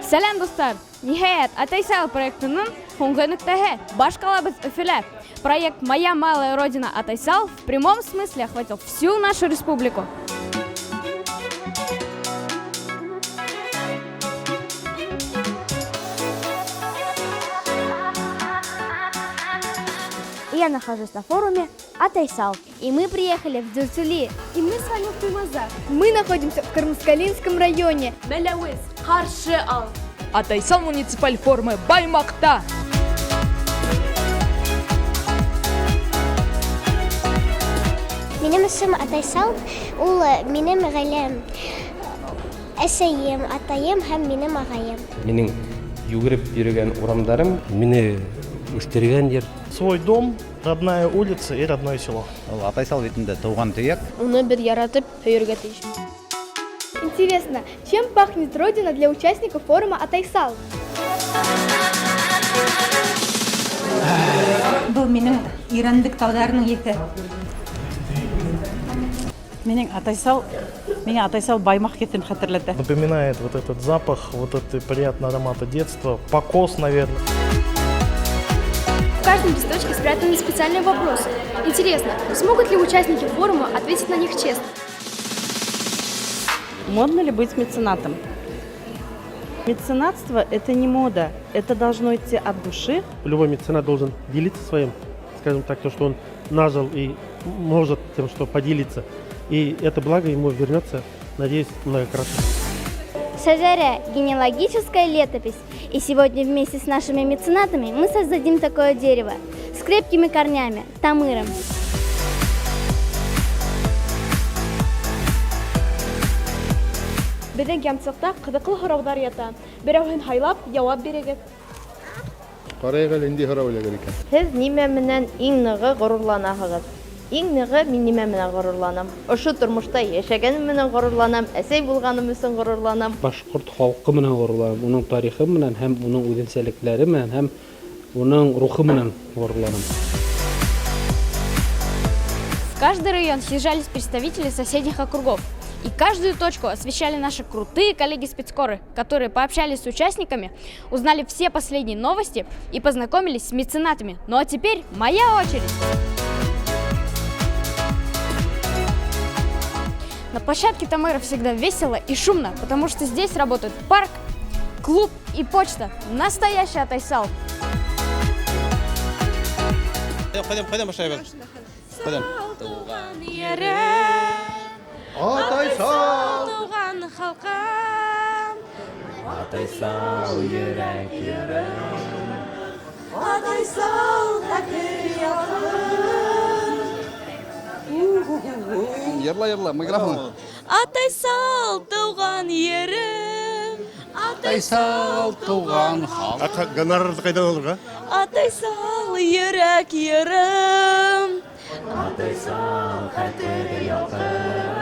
Сәләм, дуҫтар! Ниһайәт, Атайсал проектының һуңғы нөктәһе баш ҡалабыҙ Өфөлә. Проект «Моя малая родина Атайсал» в прямом смысле охватил всю нашу республику. Я нахожусь на форуме Атайсал. И мы приехали в Дюртюли. И мы с вами в Туймазах. Мы находимся в Кармаскалинском районе. Мәләүез, ҡаршы ал! Атайсал муниципаль форумы Баймаҡта! Минең өсөн Атайсал ул минең ғаиләм, әсәйем, атайым һәм минең ағайым. Минең йүгереп йөрөгән урамдарым, мине үҫтергән ер. Свой дом, родная улица и родное село. Ул Атайсал бит инде тыуған төйәк. Уны беҙ яратып һөйөргә тейеш. Интересно, чем пахнет Родина для участников форума Атайсал? Был минең Ирәндек тауҙарының еҫе. Минең Атайсал, миңә Атайсал Баймаҡ еҫен хәтерләтә. Напоминает вот этот запах, вот этот приятный аромат детства, покос, наверное. В каждом листочке спрятаны специальные вопросы. Интересно, смогут ли участники форума ответить на них честно? Модно ли быть меценатом? Меценатство – это не мода, это должно идти от души. Любой меценат должен делиться своим, скажем так, то, что он нажил и может тем, что поделиться. И это благо ему вернется, надеюсь, многократно. Шәжәрә – генеалогическая летопись. И сегодня вместе с нашими меценатами мы создадим такое дерево с крепкими корнями, тамыром. Беҙҙең янсыҡта ҡыҙыҡлы һорауҙар ята. Берәүһен һайлап, яуап бирегеҙ. Ҡарайыҡ әле, ниндәй һорау эләгер икән. Һеҙ нимә менән иң нығы ғорурланаһығыҙ? Иң нығы мин нимә менән ғорурланам? Ошо тормошта йәшәгәнем менән ғорурланам, әсәй булғаным өсөн ғорурланам. Башҡорт халҡы менән ғорурланам, уның тарихы менән һәм уның үҙенсәлектәре менән һәм уның рухы менән ғорурланам. В каждый район съезжались представители соседних округов. И каждую точку освещали наши крутые коллеги-спецкоры, которые пообщались с участниками, узнали все последние новости и познакомились с меценатами. Ну а теперь моя очередь! На площадке Тамыра всегда весело и шумно, потому что здесь работают парк, клуб и почта. Настоящий Атайсал! Ҡайҙан, ҡайҙан башлайбыҙ? Ҡайҙан? Атайсал! Тыуған халҡым, Атайсал йөрәк йөрәк. Атайсал хәтер ялҡын. Йырла, йырла, микрофон. Атайсал тыуған ерем, Атайсал тыуған халҡ. Гонорарҙы ҡайҙан алырға? Атайсал йөрәк йырым. Атайсал хәтер ялҡын.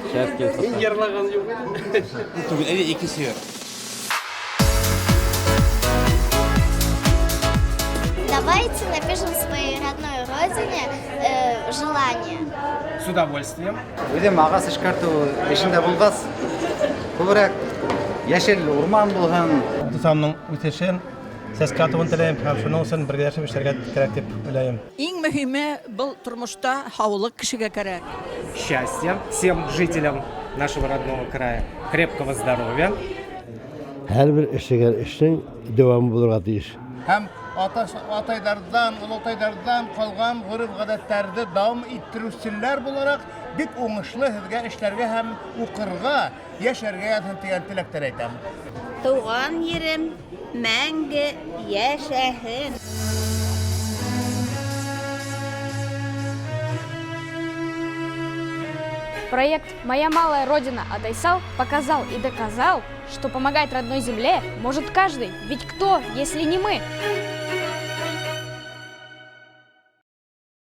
Шәп килеп Мин йырлаған юҡ ине. Түгел, әйҙә икенсе йыр. Давайте напишем своей родной родине желание. С удовольствием. Үҙем ағас эшкәртеү эшендә булғас, күберәк йәшел урман булһын. Атайсалның үҫешен, сәскә атыуын теләйем һәм шуның өсөн бергәләшеп эшләргә кәрәк тип уйлайым. Иң мөһиме был тормошта һаулыҡ кешегә кәрәк. Счастья всем жителям нашего родного края, крепкого здоровья. Һәр бер эшләгән эшнең дәвамы булырға тейеш. Һәм атайҙарҙан, олатайҙарҙан ҡалған ғөрөф-ғәҙәттәрҙе дауам иттереүселәр булараҡ бик уңышлы һеҙгә эшләргә һәм уҡырға, йәшәргә яҙһын тигән теләктәр әйтәм. Тыуған ерем мәңге йәшәһен. Проект «Моя малая родина Атайсал» показал и доказал, что помогать родной земле может каждый. Ведь кто, если не мы?